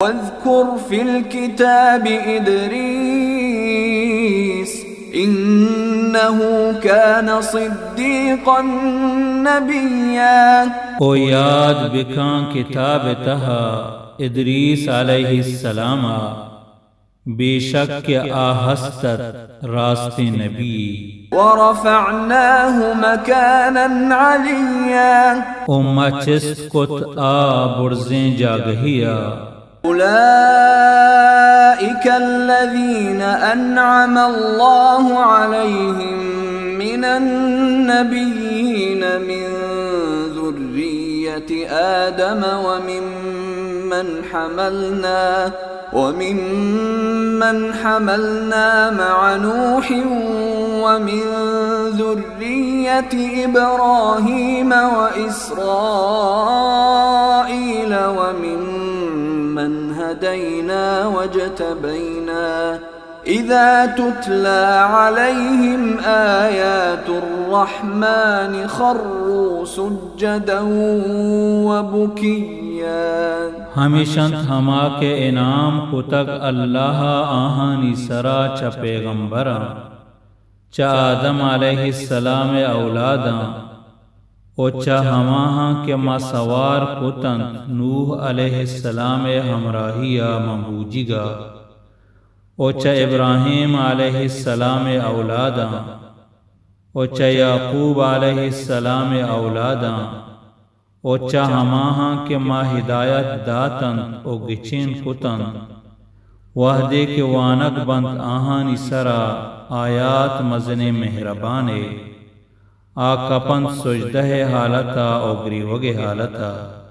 واذكر في الكتاب إدريس إنه كان صديقا نبيا۔ او یاد بکاں کتاب تہا ادریس علیہ السلام ءَ، بے شک کہ آ ہست ات راستیں نبی۔ ورفعناه مكانا عليا۔ او ما چست کت آ برزیں جاگہے ءَ۔ أولئك الذين أنعم الله عليهم من النبيين من ذرية آدم وممن حملنا، وممن حملنا مع نوح ومن ذرية إبراهيم وإسرائيل وممن هدينا واجتبينا، إذا تتلى عليهم آيات الرحمن خروا سجدا وبكيا۔ ہمیش انت ہما کہ انعام کتگ اللہ ءَ آہانی سرا چہ پیغمبراں، چہ آدم علیہ السلام ءِ اولاداں، و چہ ہماہاں کہ ما سوار کت انت نوح علیہ السلام ءِ ہمراہی ءَ ماں بوجیگ ءَ، و چہ ابراہیم علیہ السلام ءِ اولاداں، و چہ یعقوب علیہ السلام ءِ اولاداں، و چہ ہماہاں کہ ما ہدایت دات انت و گچین کت انت، وہدے کہ وانگ بنت آہانی سرا آیات مزنیں مہربانے، آ کپ انت سجدہ ءِ حالت ءَ و گریوگ ءِ حالت ءَ۔